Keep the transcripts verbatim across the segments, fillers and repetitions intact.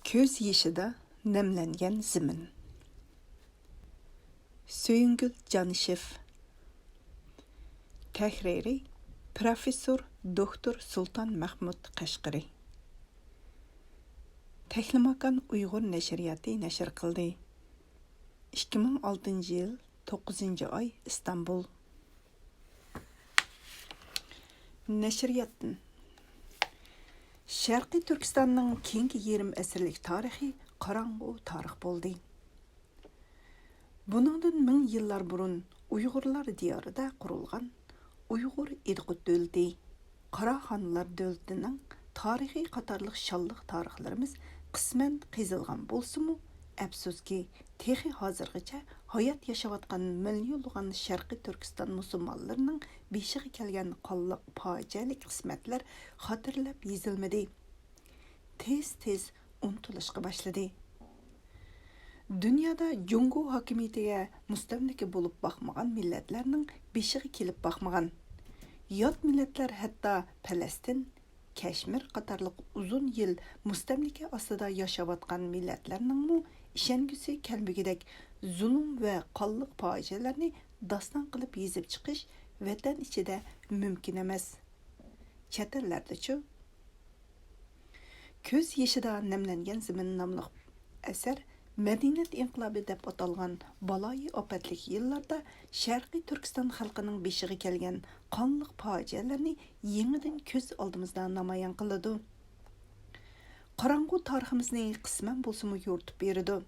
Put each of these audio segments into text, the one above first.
كۆز يېشىدا نەملەنگەن زېمىن. سۆيۈنگۈل جانىشېف. تەھرىرى پروفېسسور دوكتور سۇلتان مەخمۇت قەشقىرى. تەكلىماكان ئۇيغۇر نەشرىياتى نەشر قىلدى. ئىككى مىڭ ئالتىنچى يىل، توققۇزىنچى ئاي، ئىستانبۇل. نەشرىياتتىن. شەرقىي تۈركىستاننىڭ كېيىنكى يېرىم ئەسىرلىك تارىخى قاراڭغۇ تارىخ بولدى. بۇنىڭدىن مىڭ يىللار بۇرۇن ئۇيغۇرلار دىيارىدا قۇرۇلغان ئۇيغۇر ئىدىقۇت دۆلىتى، قاراخانلار دۆلىتىنىڭ تارىخى قاتارلىق شانلىق تارىخلىرىمىز قىسمەن قېزىلغان بولسىمۇ، ئەپسۇسكى، تېخى ھازىرغىچە ھايات ياشاۋاتقان مىليونلىغان شەرقىي تۈركىستان مۇسۇلمانلىرىنىڭ بېشىغا كەلگەن قانلىق پاجىئەلىك قىسمەتلەر خاتىرىلەپ يېزىلمىدى. تېز-تېز ئۇنتۇلۇشقا باشلىدى. دۇنيادا جۇڭگو ھاكىمىيىتىگە مۇستەملىكە بولۇپ باقمىغان مىللەتلەرنىڭ بېشىغا كېلىپ باقمىغان، يات مىللەتلەر ھەتتا پەلەستىن، كەشمىر قاتارلىق ئۇزۇن يىل مۇستەملىكە ئاستىدا ياشاۋاتقان مىللەتلەرنىڭمۇ ئىشەنگۈسى كەلمىگۈدەك زۇلۇم ۋە قانلىق پاجىئەلەرنى داستان قىلىپ يېزىپ چىقىش ۋەتەن ئىچىدە مۇمكىن ئەمەس. چەت ئەللەردىچۇ؟ كۆز يېشىدا نەملەنگەن زېمىن ناملىق ئەسەر مەدەنىيەت ئىنقىلابى دەپ ئاتالغان بالايىئاپەتلىك يىللاردا شەرقىي تۈركىستان خەلقىنىڭ بېشىغا كەلگەن قانلىق پاجىئەلەرنى يېڭىدىن كۆز ئالدىمىزدا نامايان قىلىدۇ. قاراڭغۇ تارىخىمىزنى قىسمەن بولسىمۇ يورۇتۇپ بېرىدۇ.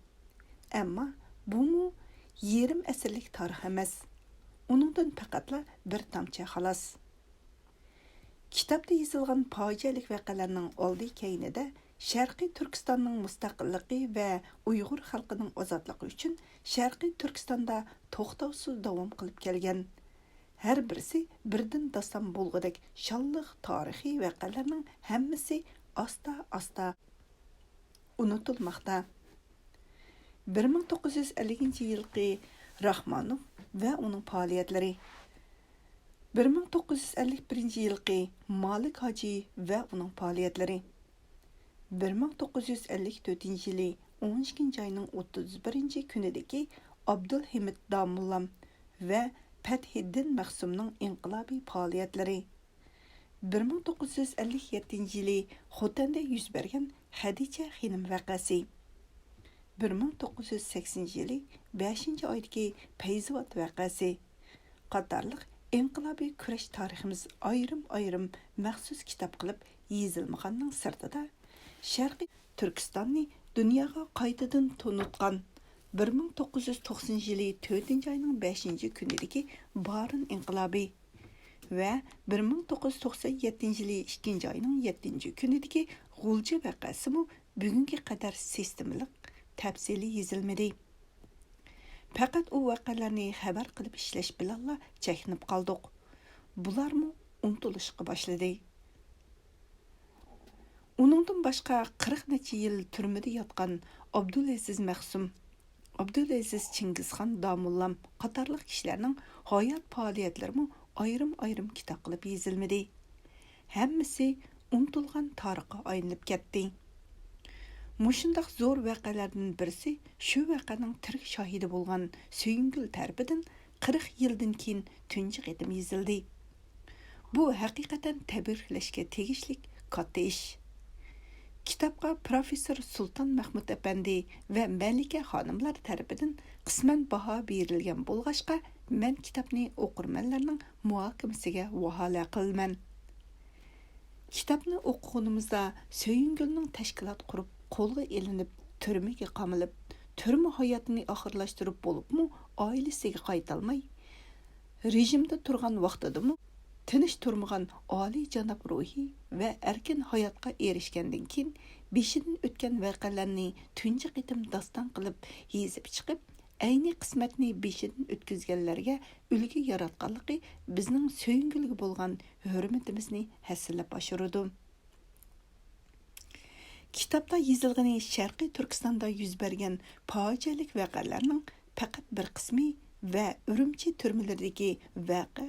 ئەمما بۇمۇ يېرىم ئەسىرلىك تارىخ ئەمەس. ئۇنىڭدىن پەقەتلا بىر تامچە خالاس. كىتابتا يېزىلغان پاجىئەلىك ۋەقەلەرنىڭ ئالدى كەينىدە شەرقىي تۈركىستاننىڭ مۇستەقىللىقى ۋە ئۇيغۇر خەلقىنىڭ ئازادلىقى ئۈچۈن شەرقىي تۈركىستاندا توختاۋسىز داۋام قىلىپ كەلگەن، ھەر بىرسى بىردىن داستان بولغۇدەك شانلىق تارىخىي ۋەقەلەرنىڭ ھەممىسى ئاستا-ئاستا ئۇنتۇلماقتا. بىر مىڭ توققۇز يۈز ئەللىكىنچى يىلقى راخمانوف ۋە ئۇنىڭ پائالىيەتلىرى، بىر مىڭ توققۇز يۈز ئەللىك بىرىنچى يىلقى مالىك ھاجى ۋە ئۇنىڭ پائالىيەتلىرى، بىر مىڭ توققۇز يۈز ئەللىك تۆتىنچى يىلى ئون ئىككىنچى ئاينىڭ ئوتتۇز بىرىنچى كۈنىدىكى ئابدۇلھېمىت داموللام ۋە پەتھىددىن مەخسۇمنىڭ ئىنقىلابىي پائالىيەتلىرى، بىر مىڭ توققۇز يۈز ئەللىك يەتتىنچى يىلى خوتەندە يۈز بەرگەن خەدىچە خېنىم ۋەقەسى، بىر مىڭ توققۇز يۈز سەكسىنىنچى يىلى بەشىنچى ئايدىكى پەيزىۋات ۋەقەسى قاتارلىق ئىنقىلابىي كۈرەش تارىخىمىز ئايرىم-ئايرىم مەخسۇس كىتاب قىلىپ يېزىلمىغاننىڭ سىرتىدا، شەرقىي تۈركىستاننى دۇنياغا قايتىدىن تونۇتقان بىر مىڭ توققۇز يۈز توقسىنىنچى يىلى تۆتىنچى ئاينىڭ بەشىنچى كۈنىدىكى بارىن ئىنقىلابى ۋە بىر مىڭ توققۇز يۈز توقسان يەتتىنچى يىلى ئىككىنچى ئاينىڭ يەتتىنچى كۈنىدىكى غۇلجا ۋەقەسىمۇ بۈگۈنگە قەدەر سىستېمىلىق، تەپسىلىي يېزىلمىدى. پەقەت ئۇ ۋەقەلەرنى خەۋەر قىلىپ ئىشلەش بىلەنلا چەكلىنىپ قالدۇق. بۇلارمۇ ئۇنتۇلۇشقا باشلىدى. ئۇنىڭدىن باشقا قىرىق نەچچە يىل تۈرمىدە ياتقان ئابدۇلئەزىز مەخسۇم، ئابدۇلئەزىز چىڭگىزخان داموللام قاتارلىق كىشىلەرنىڭ ھايات پائالىيەتلىرىمۇ ئايرىم-ئايرىم كىتاب قىلىپ يېزىلمىدى. ھەممىسى ئۇنتۇلغان تارىخقا ئايلىنىپ كەتتى. مۇشۇنداق زور ۋەقەلەردىن بىرسى شۇ ۋەقەنىڭ تىرىك شاھىدى بولغان سۆيۈنگۈل تەرىپىدىن قىرىق يىلدىن كېيىن تۇنجى قېتىم يېزىلدى. بۇ ھەقىقەتەن تەبرىكلەشكە تېگىشلىك كاتتا ئىش. كىتابقا پروفېسسور سۇلتان مەخمۇت ئەپەندى ۋە مەلىكە خانىملار تەرىپىدىن قىسمەن باھا بېرىلگەن بولغاچقا، مەن كىتابنى ئوقۇرمەنلەرنىڭ مۇھاكىمىسىگە ۋاھالە قىلىمەن. كىتابنى ئوقۇغىنىمىزدا سۆيۈنگۈلنىڭ تەشكىلات قۇرۇپ، قولغا ئېلىنىپ، تۈرمىگە قامىلىپ، تۈرمە ھاياتىنى ئاخىرلاشتۇرۇپ بولۇپمۇ ئائىلىسىگە قايتالماي، رېژىمدا تۇرغان ۋاقتىدىمۇ تىنچ تۇرمىغان ئالىيجاناب روھى ۋە ئەركىن ھاياتقا ئېرىشكەندىن كېيىن، بېشىدىن ئۆتكەن ۋەقەلەرنى تۇنجى قېتىم داستان قىلىپ يېزىپ چىقىپ، ئەينى قىسمەتنى بېشىدىن ئۆتكۈزگەنلەرگە ئۈلگە ياراتقانلىقى بىزنىڭ سۆيۈنگۈلگە بولغان ھۆرمىتىمىزنى ھەسسىلەپ ئاشۇرىدۇ. كىتابتا يېزىلغىنى شەرقىي تۈركىستاندا يۈز بەرگەن پاجىئەلىك ۋەقەلەرنىڭ پەقەت بىر قىسمى ۋە ئۈرۈمچى تۈرمىلىرىدىكى ۋەقە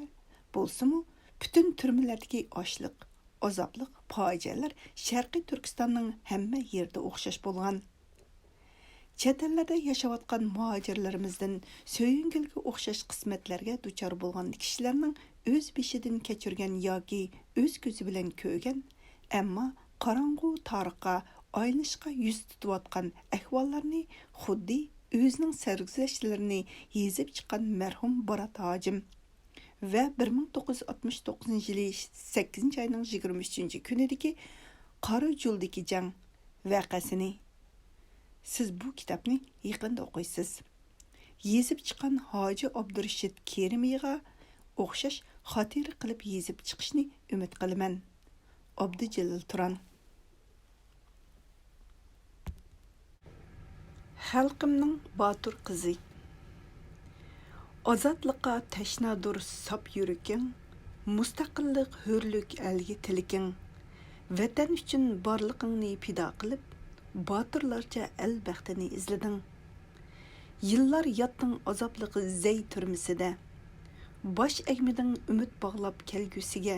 بولسىمۇ، پۈتۈن تۈرمىلەردىكى ئاچلىق، ئازابلىق پاجىئەلەر شەرقىي تۈركىستاننىڭ ھەممە يېرىدە ئوخشاش بولغان. چەت ئەللەردە ياشاۋاتقان مۇھاجىرلىرىمىزدىن سۆيۈنگۈلگە ئوخشاش قىسمەتلەرگە دۇچار بولغان كىشىلەرنىڭ ئۆز بېشىدىن كەچۈرگەن ياكى ئۆز كۆزى بىلەن كۆرگەن، ئەمما قاراڭغۇ تارىخقا ئايلىنىشقا يۈز تۇتۇۋاتقان ئەھۋاللارنى خۇددى ئۆزىنىڭ سەرگۈزەشتلىرىنى يېزىپ چىققان مەرھۇم بارات ھاجىم ۋە بىر مىڭ توققۇز يۈز ئاتمىش توققۇزىنچى يىلى سەككىزىنچى ئاينىڭ يىگىرمە ئۈچىنچى كۈنىدىكى قارا جۇلدىكى جەڭ ۋەقەسىنى. سىز بۇ كىتابنى يېقىندا ئوقۇيسىز. يېزىپ چىققان ھاجى ئابدۇرېشىت كېرىمىغا ئوخشاش خاتىرە قىلىپ يېزىپ چىقىشنى ئۈمىد قىلىمەن. ئابدۇجېلىل تۇران. خەلقىمنىڭ باتۇر قىزى. ئازادلىققا تەشنادۇر ساپ يۈرىكىڭ، مۇستەقىللىق، ھۆرلۈك ئەلگە تىلىكىڭ. ۋەتەن ئۈچۈن بارلىقىڭنى پىدا قىلىپ، باتۇرلارچە ئەل بەختىنى ئىزلىدىڭ. يىللار ياتتىڭ ئازابلىق زەي تۈرمىسىدە. باش ئەگمىدىڭ ئۈمىد باغلاپ كەلگۈسىگە.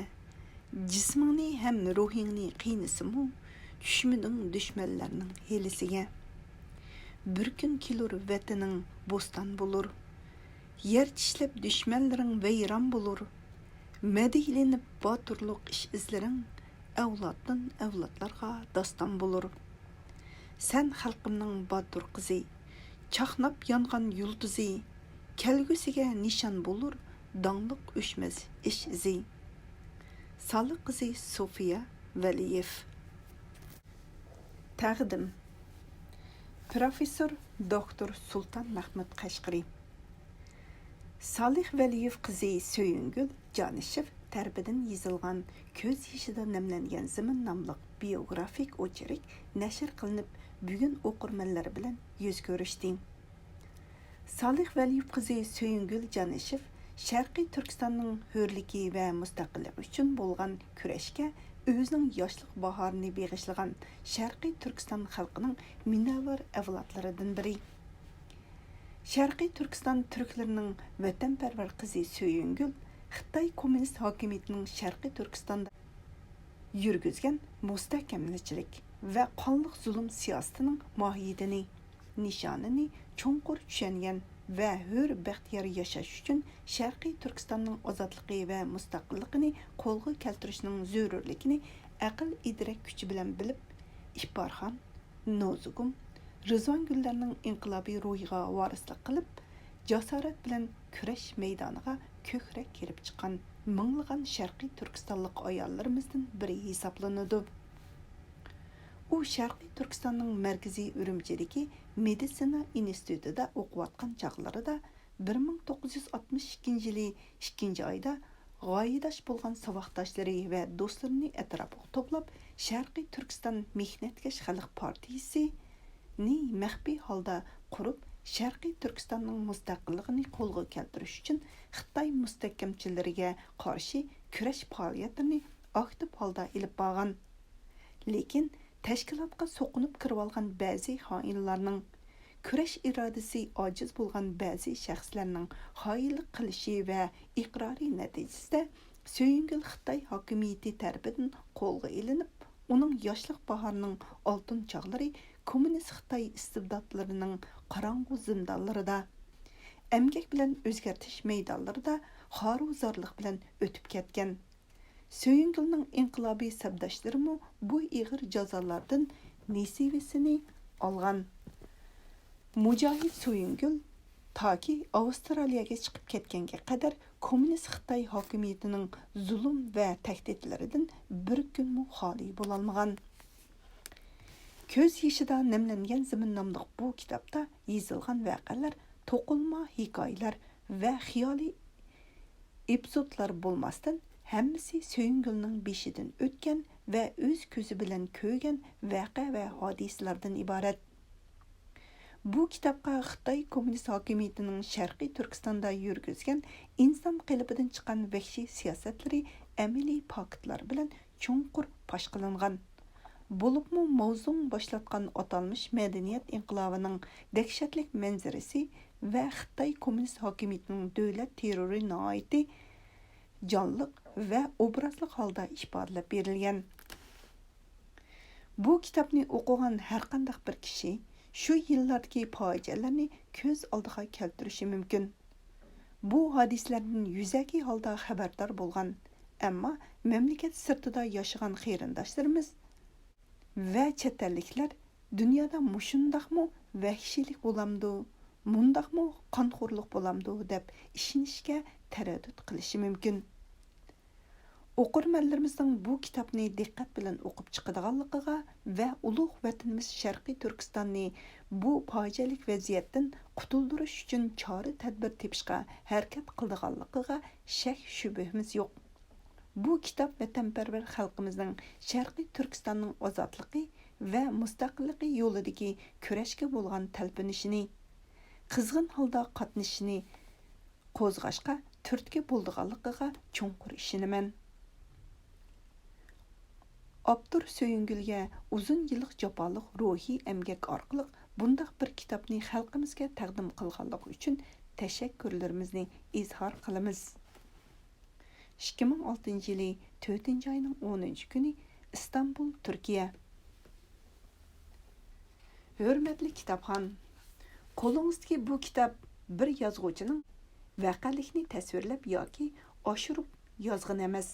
جىسمىڭنى ھەم روھىڭنى قىينىسىمۇ، چۈشمىدىڭ دۈشمەنلەرنىڭ ھىيلىسىگە. بىر كۈن كېلۇر ۋەتىنىڭ بوستان بولۇر. يەر چىشلەپ دۈشمەنلىرىڭ ۋەيران بولۇر. مەدھىيلىنىپ باتۇرلۇق ئىش ئىزلىرىڭ ئەۋلادتىن ئەۋلادلارغا داستان بولۇر. سەن خەلقىمنىڭ باتۇر قىزى، چاقناپ يانغان يۇلتۇزى، كەلگۈسىگە نىشان بولۇر داڭلىق ئۆچمەس ئىش ئىزى. سالىھ قىزى سوفىيە ۋەلىيېف. تەقدىم، پروفېسسور دوكتور سۇلتان مەھمۇت قەشقىرى. سالىھ ۋەلىيېف قىزى سۆيۈنگۈل جانىشېف تەرىپىدىن يېزىلغان كۆز يېشىدا نەملەنگەن زېمىن ناملىق بىيوگرافىك ئوچېرك نەشر قىلىنىپ، بۈگۈن ئوقۇرمەنلەر بىلەن يۈز كۆرۈشتى. سالىھ ۋەلىيېف قىزى سۆيۈنگۈل جانىشېف شەرقىي تۈركىستاننىڭ ھۆرلۈكى ۋە مۇستەقىللىقى ئۈچۈن بولغان كۈرەشكە ئۆزىنىڭ ياشلىق باھارىنى بېغىشلىغان شەرقىي تۈركىستان خەلقىنىڭ مىنەۋەر ئەۋلادلىرىدىن بىرى. شەرقىي تۈركىستان تۈركلىرىنىڭ ۋەتەنپەرۋەر قىزى سۆيۈنگۈل خىتاي كوممۇنىست ھاكىمىيىتىنىڭ شەرقىي تۈركىستاندا يۈرگۈزگەن مۇستەھكەملىگۈچىلىك ۋە قانلىق زۇلۇم سىياسىتىنىڭ ماھىيىتىنى، نىشانىنى چوڭقۇر چۈشەنگەن ۋە ھۆر بەختىيار ياشاش ئۈچۈن شەرقىي تۈركىستاننىڭ ئازادلىقى ۋە مۇستەقىللىقىنى قولغا كەلتۈرۈشنىڭ زۆرۈرلۈكىنى ئەقىل ئىدراك كۈچى بىلەن بىلىپ، ئىپپارخان، نوزۇگۇم، رىزۋانگۈللەرنىڭ ئىنقىلابىي روھىغا ۋارىسلىق قىلىپ، جاسارەت بىلەن كۈرەش مەيدانىغا كۆكرەك كېرىپ چىققان مىڭلىغان شەرقىي تۈركىستانلىق ئاياللىرىمىزدىن بىرى ھېسابلىنىدۇ. ئۇ شەرقىي تۈركىستاننىڭ مەركىزى ئۈرۈمچىدىكى مېدىتسىنا ئىنستىتۇتىدا ئوقۇۋاتقان چاغلىرىدا، بىر مىڭ توققۇز يۈز ئاتمىش ئىككىنچى يىلى ئىككىنچى ئايدا غايىداش بولغان ساۋاقداشلىرى ۋە دوستلىرىنى ئەتراپىغا توپلاپ، شەرقىي تۈركىستان مېھنەتكەش خەلق پارتىيىسىنى مەخپىي ھالدا قۇرۇپ، شەرقىي تۈركىستاننىڭ مۇستەقىللىقىنى قولغا كەلتۈرۈش ئۈچۈن خىتاي مۇستەھكەمچىلىرىگە قارشى كۈرەش پائالىيەتلىرىنى ئاكتىپ ھالدا ئېلىپ بارغان. لېكىن تەشكىلاتقا سوقۇنۇپ كىرىۋالغان بەزى خائىنلارنىڭ، كۈرەش ئىرادىسى ئاجىز بولغان بەزى شەخسلەرنىڭ خائىنلىق قىلىشى ۋە ئىقرارى نەتىجىسىدە، سۆيۈنگۈل خىتاي ھاكىمىيىتى تەرىپىدىن قولغا ئېلىنىپ، ئۇنىڭ ياشلىق باھارىنىڭ ئالتۇن چاغلىرى كوممۇنىست خىتاي ئىستىبداتلىرىنىڭ قاراڭغۇ زىندانلىرىدا، ئەمگەك بىلەن ئۆزگەرتىش مەيدانلىرىدا خارۇ-زارلىق بىلەن ئۆتۈپ كەتكەن. سۆيۈنگۈلنىڭ ئىنقىلابىي سەپداشلىرىمۇ بۇ ئېغىر جازالاردىن نېسىۋىسىنى ئالغان. مۇجاھىد سۆيۈنگۈل تاكى ئاۋسترالىيەگە چىقىپ كەتكەنگە قەدەر كوممۇنىست خىتاي ھاكىمىيىتىنىڭ زۇلۇم ۋە تەھدىتلىرىدىن بىر كۈنمۇ خالىي بولالمىغان. كۆز يېشىدا نەملەنگەن زېمىن ناملىق بۇ كىتابتا يېزىلغان ۋەقەلەر توقۇلما ھېكايىلەر ۋە خىيالىي ئېپىزودلار بولماستىن، ھەممىسى سۆيۈنگۈلنىڭ بېشىدىن ئۆتكەن ۋە ئۆز كۆزى بىلەن كۆرگەن ۋەقە ۋە ھادىسىلەردىن ئىبارەت. بۇ كىتابقا خىتاي كوممۇنىست ھاكىمىيىتىنىڭ شەرقىي تۈركىستاندا يۈرگۈزگەن ئىنسان قېلىپىدىن چىققان ۋەھشىي سىياسەتلىرى ئەمەلىي پاكىتلار بىلەن چوڭقۇر پاش قىلىنغان. بولۇپمۇ ماۋزۇڭ باشلاتقان ئاتالمىش مەدەنىيەت ئىنقىلابىنىڭ دەھشەتلىك مەنزىرىسى ۋە خىتاي كوممۇنىست ھاكىمىيىتىنىڭ دۆلەت تېررورى ناھايىتى جانلىق ۋە ئوبرازلىق ھالدا ئىپادىلەپ بېرىلگەن. بۇ كىتابنى ئوقۇغان ھەرقانداق بىر كىشى شۇ يىللاردىكى پاجىئەلەرنى كۆز ئالدىغا كەلتۈرۈشى مۇمكىن. بۇ ھادىسىلەردىن يۈزەكى ھالدا خەۋەردار بولغان، ئەمما مەملىكەت سىرتىدا ياشىغان قېرىنداشلىرىمىز ۋە چەت ئەللىكلەر دۇنيادا مۇشۇنداقمۇ ۋەھشىيلىك بولامدۇ، مۇنداقمۇ قانخورلۇق بولامدۇ دەپ ئىشىنىشكە تەرەددۇت قىلىشى مۇمكىن. ئوقۇرمەنلىرىمىزنىڭ بۇ كىتابنى دىققەت بىلەن ئوقۇپ چىقىدىغانلىقىغا ۋە ئۇلۇغ ۋەتىنىمىز شەرقىي تۈركىستاننى بۇ پاجىئەلىك ۋەزىيەتتىن قۇتۇلدۇرۇش ئۈچۈن چارە-تەدبىر تېپىشقا ھەرىكەت قىلىدىغانلىقىغا شەك-شۈبھىمىز يوق. بۇ كىتاب ۋەتەنپەرۋەر خەلقىمىزنىڭ شەرقىي تۈركىستاننىڭ ئازادلىقى ۋە مۇستەقىللىقى يولىدىكى كۈرەشكە بولغان تەلپۈنۈشىنى، قىزغىن ھالدا قاتنىشىشىنى قوزغاشقا تۈرتكە بولىدىغانلىقىغا چوڭقۇر ئىشىنىمەن. ئاپتور سۆيۈنگۈلگە ئۇزۇن يىللىق جاپالىق روھىي ئەمگەك ئارقىلىق بۇنداق بىر كىتابنى خەلقىمىزگە تەقدىم قىلغانلىقى ئۈچۈن تەشەككۈرلىرىمىزنى ئىزھار قىلىمىز. ئىككى مىڭ ئالتىنچى يىلى تۆتىنچى ئاينىڭ ئونىنچى كۈنى، ئىستانبۇل، تۈركىيە. ھۆرمەتلىك كىتابخان، قولىڭىزدىكى بۇ كىتاب بىر يازغۇچىنىڭ ۋەقەلىكنى تەسۋىرلەپ ياكى ئاشۇرۇپ يازغىنى ئەمەس.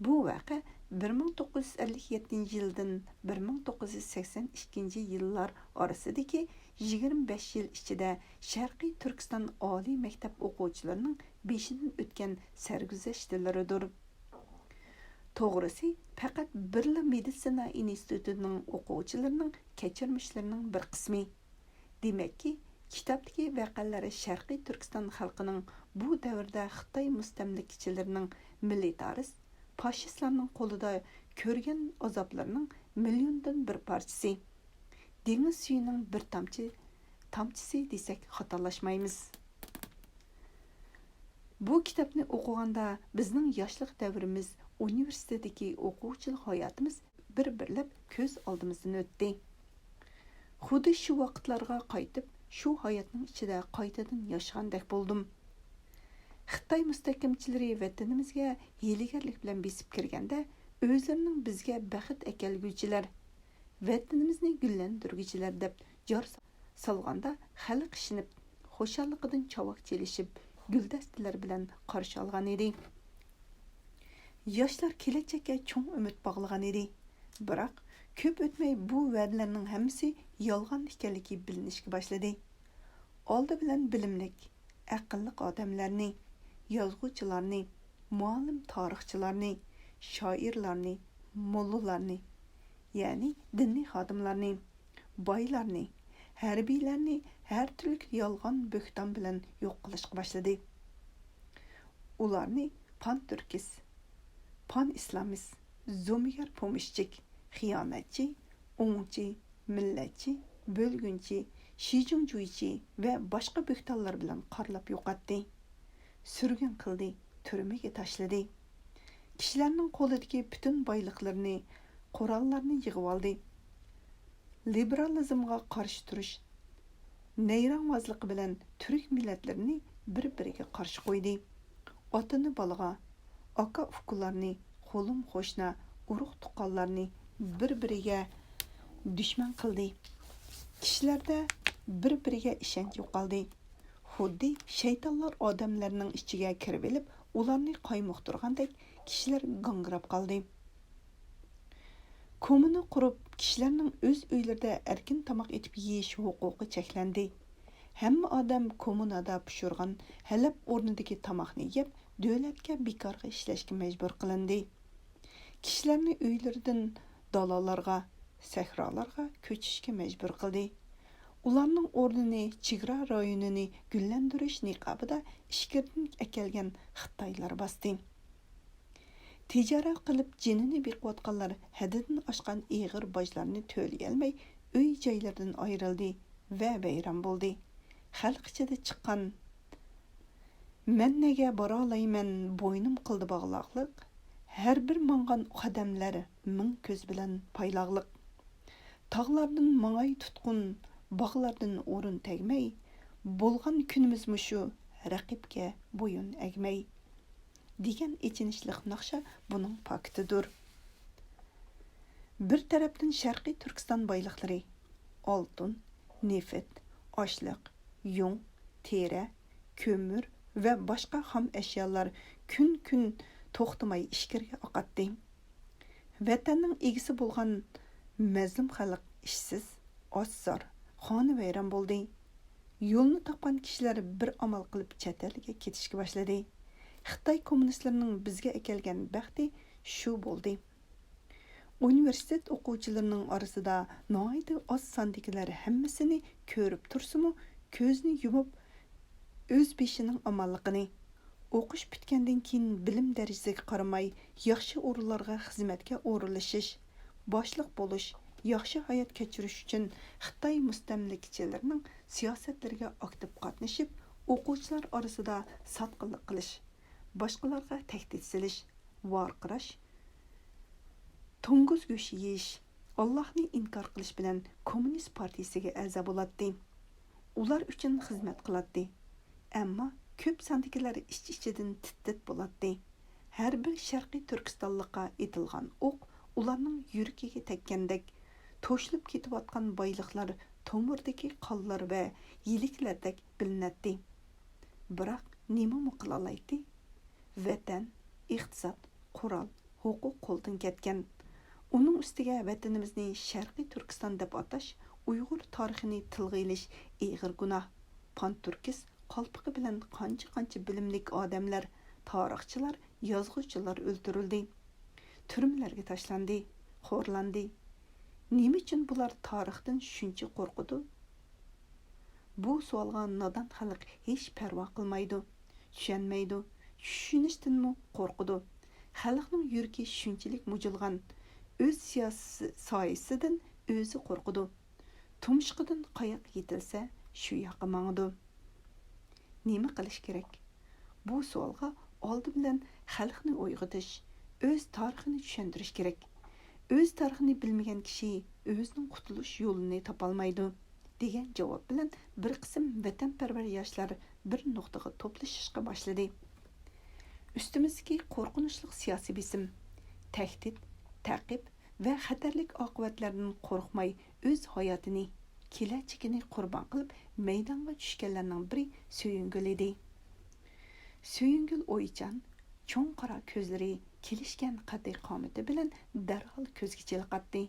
بۇ ۋەقە بىر مىڭ توققۇز يۈز ئەللىك يەتتىنچى يىلدىن بىر مىڭ توققۇز يۈز سەكسەن ئىككىنچى يىللار ئارىسىدىكى يىگىرمە بەش يىل ئىچىدە شەرقىي تۈركىستان ئالىي مەكتەپ ئوقۇغۇچىلىرىنىڭ بېشىدىن ئۆتكەن سەرگۈزەشتلىرىدۇر. توغرىسى، پەقەت بىرلا مېدىتسىنا ئىنستىتۇتىنىڭ ئوقۇغۇچىلىرىنىڭ كەچۈرمىشلىرىنىڭ بىر قىسمى. دېمەككى، كىتابتىكى ۋەقەلەر شەرقىي تۈركىستان خەلقىنىڭ بۇ دەۋردە خىتاي مۇستەملىكىچىلىرىنىڭ مىلىتارىست، فاشىستلارنىڭ قولىدا كۆرگەن ئازابلىرىنىڭ مىليوندىن بىر پارچىسى. دېڭىز سۈيىنىڭ بىر تامچە، تامچىسى دېسەك خاتالاشمايمىز. بۇ كىتابنى ئوقۇغاندا بىزنىڭ ياشلىق دەۋرىمىز، ئۇنىۋېرسىتېتتىكى ئوقۇغۇچىلىق ھاياتىمىز بىر-بىرلەپ كۆز ئالدىمىزدىن ئۆتتى. خۇددى شۇ ۋاقىتلارغا قايتىپ، شۇ ھاياتنىڭ ئىچىدە قايتىدىن ياشىغاندەك بولدۇم. خىتاي مۇستەھكەمچىلىرى ۋەتىنىمىزگە ھىيلىگەرلىك بىلەن بېسىپ كىرگەندە، ئۆزلىرىنىڭ بىزگە بەخت ئەكەلگۈچىلەر، ۋەتىنىمىزنى گۈللەندۈرگۈچىلەر دەپ جار سالغاندا، خەلق ئىشىنىپ، خۇشاللىقىدىن چاۋاك چېلىشىپ، گۈلدەستىلەر بىلەن قارشى ئالغان ئىدى. ياشلار كېلەچەككە چوڭ ئۈمىد باغلىغان ئىدى. بىراق، كۆپ ئۆتمەي بۇ ۋەدىلەرنىڭ ھەممىسى يالغان ئىكەنلىكى بىلىنىشكە باشلىدى. ئالدى بىلەن بىلىملىك، ئەقىللىق ئادەملەرنى، يازغۇچىلارنى، مۇئەللىم تارىخچىلارنى، شائىرلارنى، موللىلارنى، يەنى دىنىي خادىملارنى، بايلارنى، ھەربىيلەرنى ھەر تۈرلۈك يالغان بۆھتان بىلەن يوق قىلىشقا باشلىدى. ئۇلارنى پان تۈركىست، پان ئىسلامىست، زومىگەر پومېشچىك، خىيانەتچى، ئوڭچى، مىللەتچى، بۆلگۈنچى، شىجۇڭجۇيچى ۋە باشقا بۆھتانلار بىلەن قارىلاپ يوقاتتى. سۈرگۈن قىلدى، تۈرمىگە تاشلىدى. كىشىلەرنىڭ قولىدىكى پۈتۈن بايلىقلىرىنى، قوراللارنى يىغىۋالدى. لىبېرالىزمغا قارشى تۇرۇش نەيرەڭۋازلىقى بىلەن تۈرك مىللەتلىرىنى بىر-بىرىگە قارشى قويدى. ئاتىنى بالىغا، ئاكا-ئۇكىلارنى، قولۇم-قوشنا، ئۇرۇق-تۇغقانلارنى بىر-بىرىگە دۈشمەن قىلدى. كىشىلەردە بىر-بىرىگە ئىشەنچ يوقالدى. خۇددى شەيتانلار ئادەملەرنىڭ ئىچىگە كىرىۋېلىپ، ئۇلارنى قايمۇقتۇرغاندەك، كىشىلەر گاڭگىراپ قالدى. كوممۇنا قۇرۇپ، كىشىلەرنىڭ ئۆز ئۆيلىرىدە ئەركىن تاماق ئېتىپ يېيىش ھوقۇقى چەكلەندى. ھەممە ئادەم كوممۇنادا پىشۇرغان ھەلەپ ئورنىدىكى تاماقنى يەپ، دۆلەتكە بىكارغا ئىشلەشكە مەجبۇر قىلىندى. كىشىلەرنى ئۆيلىرىدىن دالالارغا، سەھرالارغا كۆچۈشكە مەجبۇر قىلدى. ئۇلارنىڭ ئورنىنى چېگرا رايونىنى گۈللەندۈرۈش نىقابىدا ئىچكىرىدىن ئەكەلگەن خىتايلار باستى. تىجارەت قىلىپ جېنىنى بېقىۋاتقانلار ھەددىدىن ئاشقان ئېغىر باجلارنى تۆلىيەلمەي، ئۆي-جايلىرىدىن ئايرىلدى ۋە ۋەيران بولدى. خەلق ئىچىدە چىققان «مەن نەگە بارالايمەن، بوينۇم قىلدى باغلاقلىق، ھەر بىر ماڭغان قەدەملەر مىڭ كۆز بىلەن پايلاقلىق. تاغلاردىن ماڭاي تۇتقۇن، باغلاردىن ئورۇن تەگمەي، بولغان كۈنىمىز مۇشۇ، رەقىبكە بويۇن ئەگمەي.» دېگەن ئېچىنىشلىق ناخشا بۇنىڭ پاكىتىدۇر. بىر تەرەپتىن شەرقىي تۈركىستان بايلىقلىرى، ئالتۇن، نېفىت، ئاشلىق، يۇڭ، تېرە، كۆمۈر ۋە باشقا خام ئەشيالار كۈن-كۈن توختىماي ئىچكىرىگە ئاقاتتى. ۋەتەننىڭ ئىگىسى بولغان مەزلۇم خەلق ئىشسىز، ئاچ-زار، خانىۋەيران بولدى. يولنى تاپقان كىشىلەر بىر ئامال قىلىپ چەت ئەلگە كېتىشكە باشلىدى. خىتاي كوممۇنىستلىرىنىڭ بىزگە ئەكەلگەن بەختى شۇ بولدى. ئۇنىۋېرسىتېت ئوقۇغۇچىلىرىنىڭ ئارىسىدا ناھايىتى ئاز ساندىكىلەر ھەممىسىنى كۆرۈپ تۇرسىمۇ، كۆزىنى يۇمۇپ، ئۆز بېشىنىڭ ئامانلىقىنى، ئوقۇش پۈتكەندىن كېيىن بىلىم دەرىجىسىگە قارىماي، ياخشى ئورۇنلارغا خىزمەتكە ئورۇنلىشىش، باشلىق بولۇش، ياخشى ھايات كەچۈرۈش ئۈچۈن خىتاي مۇستەملىكىچىلىرىنىڭ سىياسەتلىرىگە ئاكتىپ قاتنىشىپ، ئوقۇغۇچىلار ئارىسىدا ساتقىنلىق قىلىش، باشقىلارغا تەھدىت سېلىش، ۋارقىراش، توڭگۇز گۆشى يېيىش، ئاللاھنى ئىنكار قىلىش بىلەن كوممۇنىست پارتىيىسىگە ئەزا بولاتتى. ئۇلار ئۈچۈن خىزمەت قىلاتتى. ئەمما كۆپ ساندىكىلەر ئىچ-ئىچىدىن تىت-تىت بولاتتى. ھەر بىر شەرقىي تۈركىستانلىققا ئېتىلغان ئوق ئۇلارنىڭ يۈرىكىگە تەگكەندەك، توشۇلۇپ كېتىۋاتقان بايلىقلار تومۇردىكى قانلار ۋە يىلىكلەردەك بىلىنەتتى. بىراق نېمىمۇ قىلالايتتى؟ ۋەتەن، ئىقتىساد، قورال، ھوقۇق قولدىن كەتكەن. ئۇنىڭ ئۈستىگە ۋەتىنىمىزنى شەرقىي تۈركىستان دەپ ئاتاش، ئۇيغۇر تارىخىنى تىلغا ئېلىش ئېغىر گۇناھ. پانتۈركىس قالپىقى بىلەن قانچە-قانچە بىلىملىك ئادەملەر، تارىخچىلار، يازغۇچىلار ئۆلتۈرۈلدى، تۈرمىلەرگە تاشلاندى، خورلاندى. نېمە ئۈچۈن بۇلار تارىختىن شۇنچە قورقىدۇ؟ بۇ سوئالغا نادان خەلق ھېچ پەرۋا قىلمايدۇ، چۈشەنمەيدۇ، چۈشىنىشتىنمۇ قورقىدۇ. خەلقنىڭ يۈرىكى شۇنچىلىك مۇجۇلغان، ئۆز سىياسىي سايىسىدىن ئۆزى قورقىدۇ. تۇمشۇقىدىن قاياق يېتىلسە، شۇ ياققا ماڭىدۇ. نېمە قىلىش كېرەك؟ بۇ سوئالغا ئالدى بىلەن خەلقنى ئويغىتىش، ئۆز تارىخىنى چۈشەندۈرۈش كېرەك. ئۆز تارىخىنى بىلمىگەن كىشى ئۆزىنىڭ قۇتۇلۇش يولىنى تاپالمايدۇ، دېگەن جاۋاب بىلەن بىر قىسىم ۋەتەنپەرۋەر ياشلار بىر نۇقتىغا توپلىشىشقا باشلىدى. ئۈستىمىزدىكى قورقۇنچلۇق سىياسىي بېسىم، تەھدىت، تەقىب ۋە خەتەرلىك ئاقىۋەتلەردىن قورقماي، ئۆز ھاياتىنى، كېلەچىكىنى قۇربان قىلىپ، مەيدانغا چۈشكەنلەرنىڭ بىرى سۆيۈنگۈل ئىدى. سۆيۈنگۈل ئويچان، چوڭ قارا كۆزلىرى، كېلىشكەن قەتئىي قامىتى بىلەن دەرھال كۆزگە چېلىقاتتى.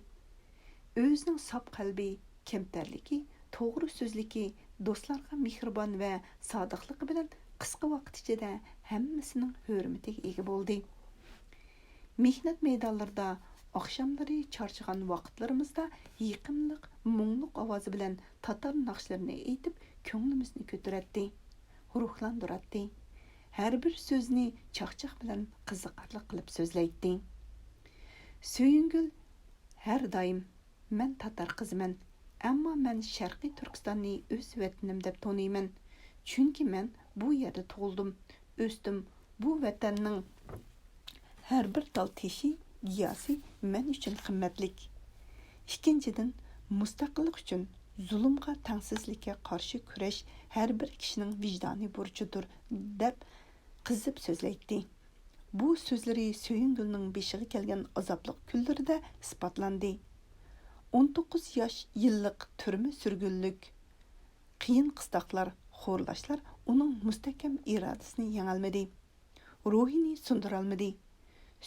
ئۆزىنىڭ ساپ قەلبى، كەمتەرلىكى، توغرا سۆزلۈكى، دوستلارغا مېھرىبان ۋە سادىقلىقى بىلەن قىسقا ۋاقىت ئىچىدە ھەممىسىنىڭ ھۆرمىتىگە ئىگە بولدى. مېھنەت مەيدانلىرىدا، ئاخشاملىرى چارچىغان ۋاقىتلىرىمىزدا يېقىملىق، مۇڭلۇق ئاۋازى بىلەن تاتار ناخشىلىرىنى ئېيتىپ، كۆڭلىمىزنى كۆتۈرەتتى، روھلاندۇراتتى. ھەر بىر سۆزىنى چاقچاق بىلەن قىزىقارلىق قىلىپ سۆزلەيتتى. سۆيۈنگۈل ھەر دائىم، مەن تاتار قىزىمەن، ئەمما مەن شەرقىي تۈركىستاننى ئۆز ۋەتىنىم دەپ تونۇيمەن، چۈنكى مەن بۇ يەردە تۇغۇلدۇم، ئۆستۈم. بۇ ۋەتەننىڭ ھەر بىر تال تېشى، گىياسى مەن ئۈچۈن قىممەتلىك. ئىككىنچىدىن، مۇستەقىللىق ئۈچۈن، زۇلۇمغا، تەڭسىزلىككە قارشى كۈرەش ھەر بىر كىشىنىڭ ۋىجدانىي بۇرچىدۇر، دەپ قىزىپ سۆزلەيتتى. بۇ سۆزلىرى سۆيۈنگۈلنىڭ بېشىغا كەلگەن ئازابلىق كۈنلىرىدە ئىسپاتلاندى. ئون توققۇز ياش يىللىق تۈرمە سۈرگۈنلۈك، قىيىن قىستاقلار، خورلاشلار ئۇنىڭ مۇستەھكەم ئىرادىسىنى يېڭەلمىدى، روھىنى سۇندۇرالمىدى.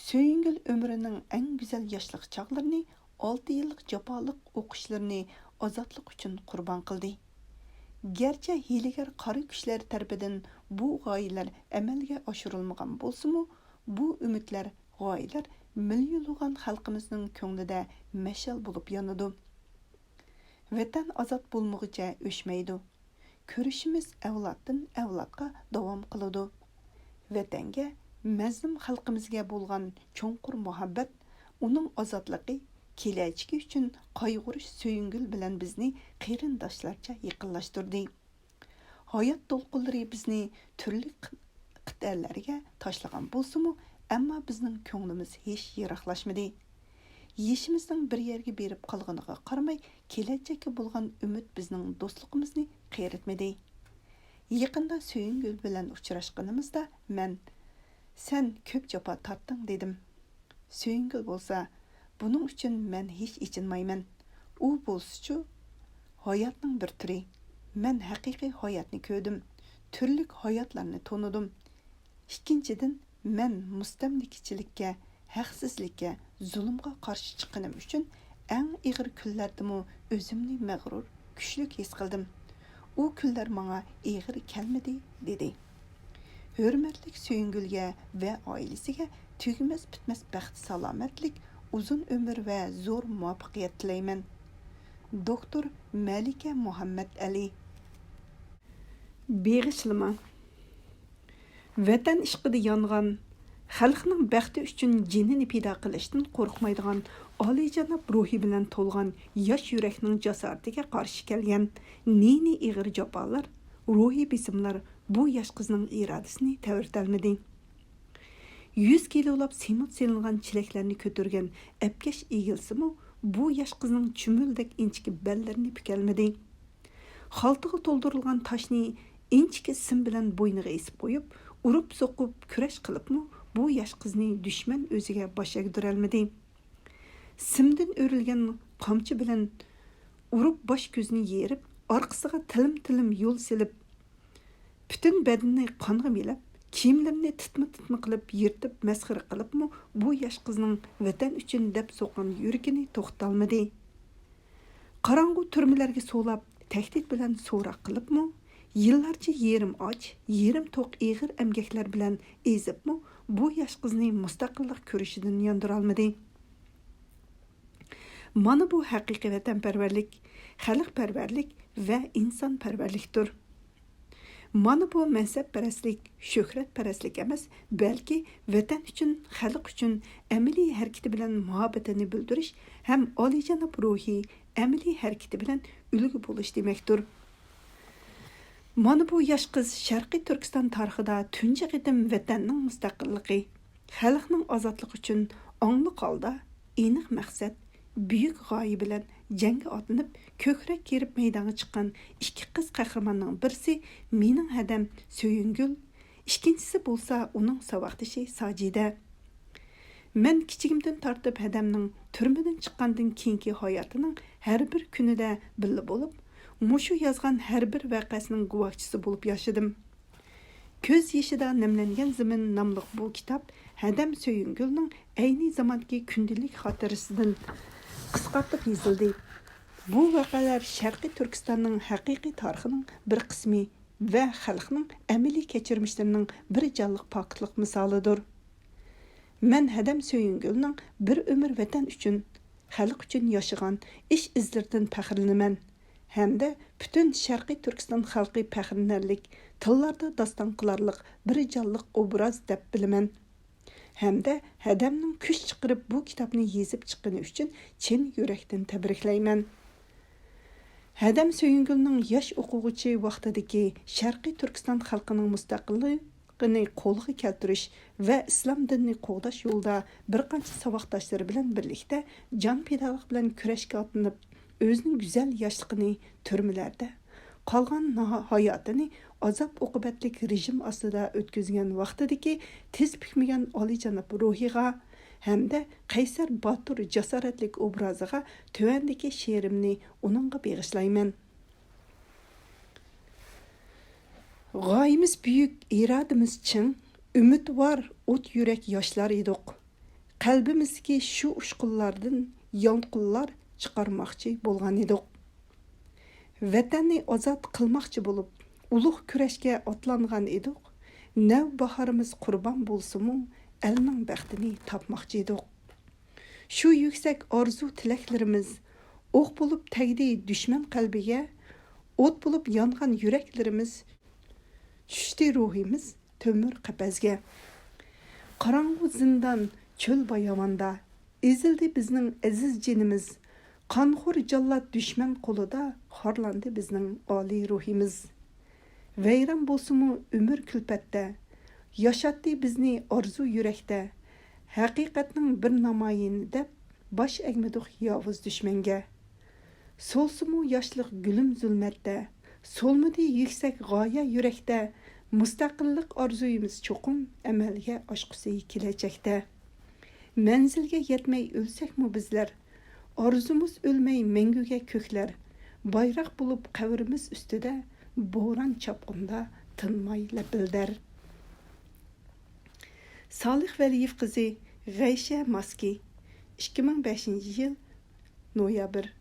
سۆيۈنگۈل ئۆمرىنىڭ ئەڭ گۈزەل ياشلىق چاغلىرىنى، ئالتە يىللىق جاپالىق ئوقۇشلىرىنى ئازادلىق ئۈچۈن قۇربان قىلدى. گەرچە ھىيلىگەر قارا كۈچلەر تەرىپىدىن بۇ غايىلەر ئەمەلگە ئاشۇرۇلمىغان بولسىمۇ، بۇ ئۈمىدلەر، غايىلەر مىليونلىغان خەلقىمىزنىڭ كۆڭلىدە مەشئەل بولۇپ يانىدۇ. ۋەتەن ئازاد بولمىغۇچە ئۆچمەيدۇ. كۈرىشىمىز ئەۋلادتىن ئەۋلادقا داۋام قىلىدۇ. ۋەتەنگە، مەزلۇم خەلقىمىزگە بولغان چوڭقۇر مۇھەببەت، ئۇنىڭ ئازادلىقى، كېلەچىكى ئۈچۈن قايغۇرۇش سۆيۈنگۈل بىلەن بىزنى قېرىنداشلارچە يېقىنلاشتۇردى. ھايات دولقۇنلىرى بىزنى تۈرلۈك قىتئەلەرگە تاشلىغان بولسىمۇ، ئەمما بىزنىڭ كۆڭلىمىز ھېچ يىراقلاشمىدى. يېشىمىزنىڭ بىر يەرگە بېرىپ قالغىنىغا قارىماي، كېلەچەككە بولغان ئۈمىد بىزنىڭ دوستلۇقىمىزنى قېرىتمىدى. يېقىندا سۆيۈنگۈل بىلەن ئۇچراشقىنىمىزدا مەن، سەن كۆپ جاپا تارتتىڭ، دېدىم. سۆيۈنگۈل بولسا، بۇنىڭ ئۈچۈن مەن ھېچ ئېچىنمايمەن. ئۇ بولسىچۇ، ھاياتنىڭ بىر تۈرى. مەن ھەقىقىي ھاياتنى كۆردۈم، تۈرلۈك ھاياتلارنى تونۇدۇم. ئىككىنچىدىن، مەن مۇستەملىكىچىلىككە، ھەقسىزلىككە، زۇلۇمغا قارشى چىققىنىم ئۈچۈن ئەڭ ئېغىر كۈنلەردىمۇ ئۆزۈمنى مەغرۇر، كۈچلۈك ھېس قىلدىم. ئۇ كۈنلەر ماڭا ئېغىر كەلمىدى، دېدى. ھۆرمەتلىك سۆيۈنگۈلگە ۋە ئائىلىسىگە تۈگىمەس پۈتمەس بەخت سالامەتلىك، ئۇزۇن ئۆمۈر ۋە زور مۇۋەپپەقىيەت تىلەيمەن. دوكتور مەلىكە مۇھەممەتئەلى. بېغىشلىما. ۋەتەن ئىشقىدا يانغان، خەلقنىڭ بەختى ئۈچۈن جېنىنى پىدا قىلىشتىن قورقمايدىغان ئالىيجاناب روھى بىلەن تولغان ياش يۈرەكنىڭ جاسارىتىگە قارشى كەلگەن نى-نى ئېغىر جاپالار، روھىي بېسىملار بۇ ياش قىزنىڭ ئىرادىسىنى تەۋرىتەلمىدى. يۈز كىلولاپ سېمونت سېلىنغان چېلەكلەرنى كۆتۈرگەن ئەپكەش ئىگىلىسىمۇ بۇ ياش قىزنىڭ چۈمۈلىدەك ئىنچىكە بەللىرىنى پۈكەلمىدى. خالتىغا تولدۇرۇلغان تاشنى ئىنچىكە سىم بىلەن بوينىغا ئېسىپ قويۇپ، ئۇرۇپ-سوقۇپ كۈرەش قىلىپمۇ بۇ ياش قىزنى دۈشمەن ئۆزىگە باش ئەگدۈرەلمىدى. سىمدىن ئۆرۈلگەن قامچا بىلەن ئۇرۇپ باش-كۆزىنى يېرىپ، ئارقىسىغا تىلىم-تىلىم يول سېلىپ، پۈتۈن بەدىنىنى قانغا مىلەپ، كىيىملىرىنى تىتما-تىتما قىلىپ يىرتىپ مەسخىرە قىلىپمۇ بۇ ياش قىزنىڭ ۋەتەن ئۈچۈن دەپ سوققان يۈرىكىنى توختىتالمىدى. قاراڭغۇ تۈرمىلەرگە سولاپ، تەھدىت بىلەن سوراق قىلىپمۇ، يىللارچە يېرىم ئاچ، يېرىم توق ئېغىر ئەمگەكلەر بىلەن ئېزىپمۇ بۇ ياش قىزنى مۇستەقىللىق كۈرىشىدىن ياندۇرالمىدى. مانا بۇ ھەقىقىي ۋەتەنپەرۋەرلىك، خەلقپەرۋەرلىك ۋە ئىنسانپەرۋەرلىكتۇر. مانا بۇ مەنسەپپەرەسلىك، شۆھرەتپەرەسلىك ئەمەس، بەلكى ۋەتەن ئۈچۈن، خەلق ئۈچۈن ئەمەلىي ھەرىكىتى بىلەن مۇھەببىتىنى بىلدۈرۈش ھەم ئالىيجاناب روھىي ئەمەلىي ھەرىكىتى بىلەن ئۈلگە بولۇش دېمەكتۇر. مانا بۇ ياش قىز شەرقىي تۈركىستان تارىخىدا تۇنجى قېتىم ۋەتەننىڭ مۇستەقىللىقى، خەلقنىڭ ئازادلىقى ئۈچۈن ئاڭلىق ھالدا، ئېنىق مەقسەت، بۈيۈك غايە بىلەن جەڭگە ئاتلىنىپ، كۆكرەك كېرىپ مەيدانغا چىققان ئىككى قىز قەھرىماننىڭ بىرسى مېنىڭ ھەدەم سۆيۈنگۈل، ئىككىنچىسى بولسا ئۇنىڭ ساۋاقدىشى ساجىدە. مەن كىچىكىمدىن تارتىپ ھەدەمنىڭ تۈرمىدىن چىققاندىن كېيىنكى ھاياتىنىڭ ھەر بىر كۈنىدە بىللە بولۇپ، مۇشۇ يازغان ھەر بىر ۋەقەسىنىڭ گۇۋاھچىسى بولۇپ ياشىدىم. كۆز يېشىدا نەملەنگەن زېمىن ناملىق بۇ كىتاب ھەدەم سۆيۈنگۈلنىڭ ئەينى زاماندىكى كۈندىلىك خاتىرىسىدىن قىسقارتىپ يېزىلدى. بۇ ۋەقەلەر شەرقىي تۈركىستاننىڭ ھەقىقىي تارىخىنىڭ بىر قىسمى ۋە خەلقنىڭ ئەمەلىي كەچۈرمىشلىرىنىڭ بىر جانلىق پاكىتلىق مىسالىدۇر. مەن ھەدەم سۆيۈنگۈلنىڭ بىر ئۆمۈر ۋەتەن ئۈچۈن، خەلق ئۈچۈن ياشىغان ئىش-ئىزلىرىدىن پەخىرلىنىمەن ھەمدە پۈتۈن شەرقىي تۈركىستان خەلقى پەخىرلىنەرلىك، تىللاردا داستان قىلارلىق بىر جانلىق ئوبراز دەپ بىلىمەن. ھەمدە ھەدەمنىڭ كۈچ چىقىرىپ بۇ كىتابنى يېزىپ چىققىنى ئۈچۈن چىن يۈرەكتىن تەبرىكلەيمەن. ھەدەم سۆيۈنگۈلنىڭ ياش ئوقۇغۇچى ۋاقتىدىكى شەرقىي تۈركىستان خەلقىنىڭ مۇستەقىللىقىنى قولغا كەلتۈرۈش ۋە ئىسلام دىنىنى قوغداش يولىدا بىر قانچە ساۋاقداشلىرى بىلەن بىرلىكتە جان پىدالىق بىلەن كۈرەشكە ئاتلىنىپ، ئۆزىنىڭ گۈزەل ياشلىقىنى تۈرمىلەردە، قالغان ناھا-، ھاياتىنى ئازاب-ئوقۇبەتلىك رېجىم ئاستىدا ئۆتكۈزگەن ۋاقتىدىكى تىز پۈكمىگەن ئالىيجاناب روھىغا ھەمدە قەيسەر باتۇر جاسارەتلىك ئوبرازىغا تۆۋەندىكى شېئىرىمنى ئۇنىڭغا بېغىشلايمەن. غايىمىز بۈيۈك، ئىرادىمىز چىڭ، ئۈمىدۋار ئوت يۈرەك ياشلار ئىدۇق. قەلبىمىزدىكى شۇ ئۇچقۇنلاردىن يالقۇنلار چىقارماقچى بولغان ئىدۇق. ۋەتەننى ئازاد قىلماقچى بولۇپ، ئۇلۇغ كۈرەشكە ئاتلانغان ئىدۇق. نەۋباھارىمىز قۇربان بولسىمۇ، ئەلنىڭ بەختىنى تاپماقچى ئىدۇق. شۇ يۈكسەك ئارزۇ تىلەكلىرىمىز ئوق بولۇپ تەگدى دۈشمەن قەلبىگە، ئوت بولۇپ يانغان يۈرەكلىرىمىز، چۈشتى روھىمىز تۆمۈر قەپەسكە. قاراڭغۇ زىندان، چۆل باياۋاندا ئېزىلدى بىزنىڭ ئەزىز جېنىمىز. قانخور جاللات دۈشمەن قولىدا خارلاندى بىزنىڭ ئالىي روھىمىز. ۋەيران بولسىمۇ ئۆمۈر كۈلپەتتە، ياشاتتى بىزنى ئارزۇ يۈرەكتە. ھەقىقەتنىڭ بىر نامايىنى دەپ، باش ئەگمىدۇق ياۋۇز دۈشمەنگە. سولسىمۇ ياشلىق گۈلۈم زۇلمەتتە، سولمىدى يۈكسەك غايە يۈرەكتە. مۇستەقىللىق ئارزۇيىمىز چوقۇم ئەمەلگە ئاشقۇسى كېلەچەكتە. مەنزىلگە يەتمەي ئۆلسەكمۇ بىزلەر، ئارزۇمىز ئۆلمەي مەڭگۈگە كۆكلەر. بايراق بولۇپ قەبرىمىز ئۈستىدە، بوران چاپقۇندا تىنماي لەپىلدەر. سالىھ ۋەلىيېۋ قىزى، غەيشە ماسكى، ئىككى مىڭ بەشىنچى يىل، نويابىر.